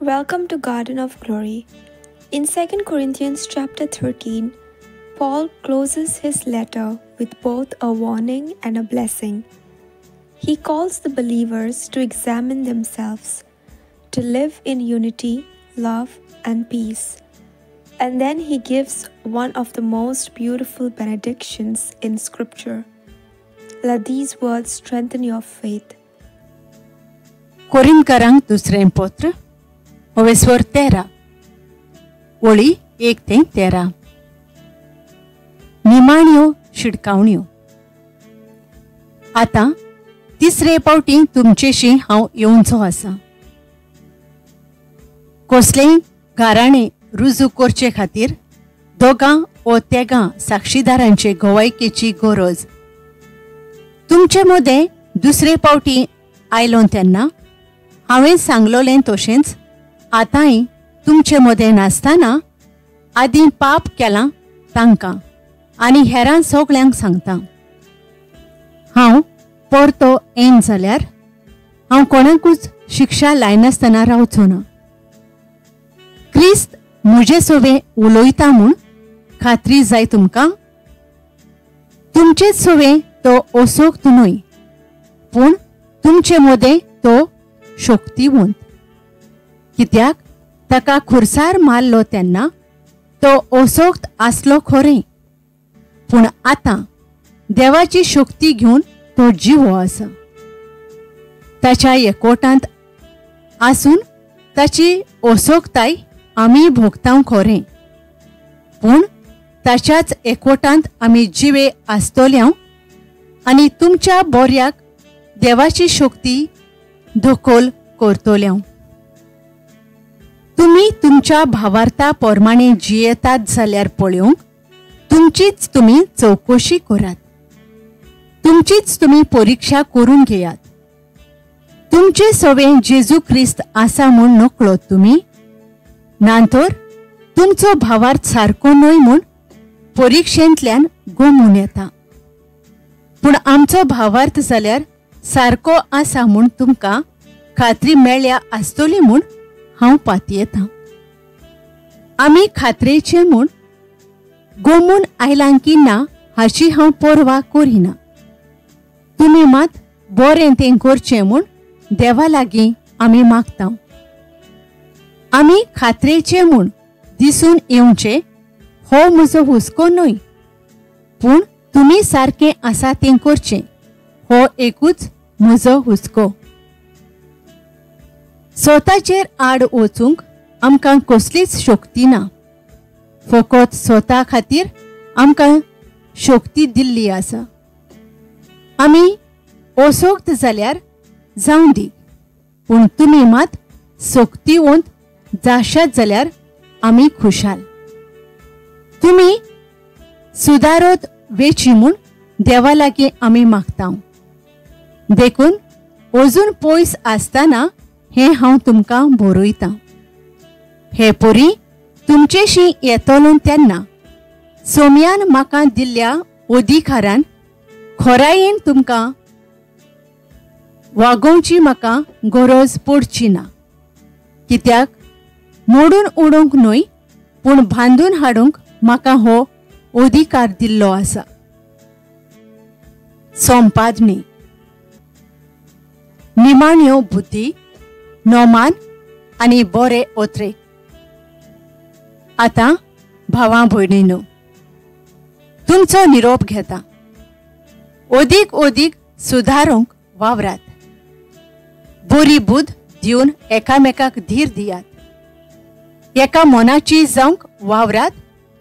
Welcome to Garden of Glory. In 2 Corinthians chapter 13, Paul closes his letter with both a warning and a blessing. He calls the believers to examine themselves, to live in unity, love, and peace. And then he gives one of the most beautiful benedictions in Scripture. Let these words strengthen your faith. कोरिंकरांक दुसरें पत्र ओवेस्वर 13 ओळी 1 ते 13. निमाण्यो शिडकावण्यो. आतां तिसरे पावटी तुमचेशी हांव येवचो आसा. कसलेंय गाराणें रुजू करचे खातीर दोगां ओ तेगां साक्षीदारांचे गवायकेची गरज. तुमचे मदें दुसरे पावटी आयलो तेन्ना हांवें सांगलोलें तशेंच आतांय तुमचे मदें नासतना आदीं पाप केलां तांकां आनी हेरां सगळ्यांक सांगता. हांव परतो येन जाल्यार हांव कोणाकूच शिक्षा लायनासतना रावचो ना. क्रिस्त म्हजे सोवे उलयता म्हूण खात्री जाय तुमकां. तुमचेच सोवे तो असोक्त न्हय, पूण तुमचे मदें तो शक्तिवंत. कित्याक ताका खुर्सार मारलो तेन्ना तो असोक्त आसलो खरें, पूण आतां देवाची शक्ती घेवन तो जिवो आसा. ताच्या एकवटांत आसून ताची असोक्ताय आमी भोगता खरें, पूण ताच्याच एकवटांत आमी जिवे आसतल्या आनी तुमच्या बोऱ्याक देवाची शक्ती दखल करतल्या. तुमी तुमच्या भावार्था प्रमाणे जियेतात जाल्यार पळोवंक तुमचीच तुमी चवकशी करात, तुमचीच तुमी परिक्षा करून घेयात. तुमचे सवे जेजू क्रिस्त आसा म्हूण नकळो तुमी, नातर तुमचो भावार्थ सारको न्हय म्हूण परिक्षेंतल्यान गोमून येता. पूण आमचो भावार्थ जाल्यार सारको आसा म्हूण तुमकां खात्री मेळ्ळ्या आसतली म्हूण हांव पातयेतां. आमी खात्रेचे म्हूण गोमून आयलां की ना हाची हांव पर्वा करिना. तुमी मात बरें तें करचें म्हूण देवा लागीं आमी मागता. आमी खात्रेचे म्हूण दिसून येवचें हो म्हजो हुस्को न्हय, पूण तुमी सारकें आसा तें करचें हो एकूच म्हजो हुस्को. स्वताचेर आड वचूंक आमकां कसलीच शक्ती ना, फकत स्वता खातीर आमकां शक्ती दिल्ली आसा. आमी असोक्त जाल्यार जावं दी, पूण तुमी मात सक्तिवंत जाशात जाल्यार आमी खुशाल. तुमी सुदारत वेची म्हूण देवा लागीं आमी मागता. देखून अजून पयस आसतना हें हांव तुमकां बरयतां. हे परी तुमचेशी येतलो तेन्ना सोम्यान म्हाका दिल्ल्या अधिकारान खोरायेन तुमकां वागोवची म्हाका गरज पडची ना. कित्याक मोडून उडोवंक न्हय, पूण बांदून हाडूंक म्हाका हो अधिकार दिल्लो आसा. संपादनी. निमाण्यो बुद्धी, नोमान आनी बरे ओत्रे. आतां भावां भयणीनो, तुमचो निरोप घेता. अदीक अदीक सुदारूंक वावरात. बरी बुद्ध दिवन एकामेकाक धीर दियात. एका मनाची जावंक वावरात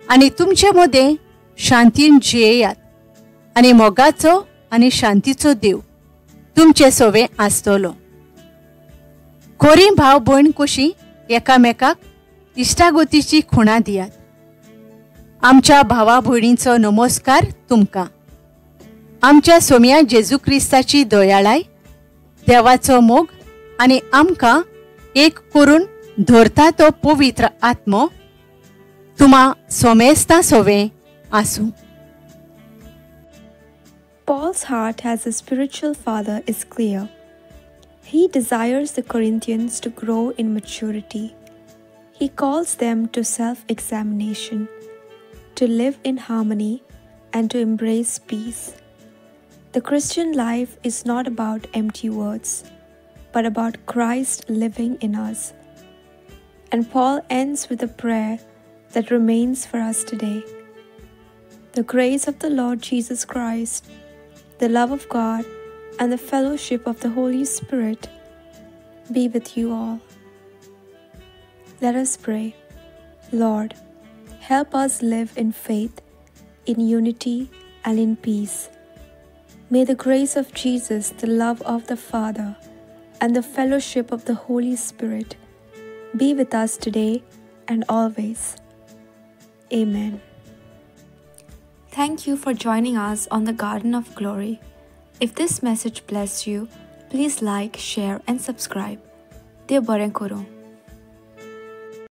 आनी तुमचे मदें शांतीन जियेयात आनी मोगाचो आनी शांतीचो देव तुमचे सोवे आसतलो. खरी भाव भयण कशी एकामेकाक इश्टागतीची खुणा दियात. आमच्या भावा भयणींचो नमस्कार तुमकां. आमच्या सोम्या जेजू क्रिस्ताची दयाळाय, देवाचो मोग आनी आमकां एक करून धरता तो पवित्र आत्मो तुमा सोमेस्ता सोवे आसूं. Paul's heart as a spiritual father is clear. He desires the Corinthians to grow in maturity. He calls them to self-examination, to live in harmony, and to embrace peace. The Christian life is not about empty words, but about Christ living in us. And Paul ends with a prayer that remains for us today. The grace of the Lord Jesus Christ, the love of God, and the fellowship of the Holy Spirit be with you all. Let us pray. Lord, help us live in faith, in unity, and in peace. May the grace of Jesus, the love of the Father, and the fellowship of the Holy Spirit be with us today and always. Amen. Thank you for joining us on the Garden of Glory. If this message blessed you, please like, share, and subscribe. Dev बरें करूं.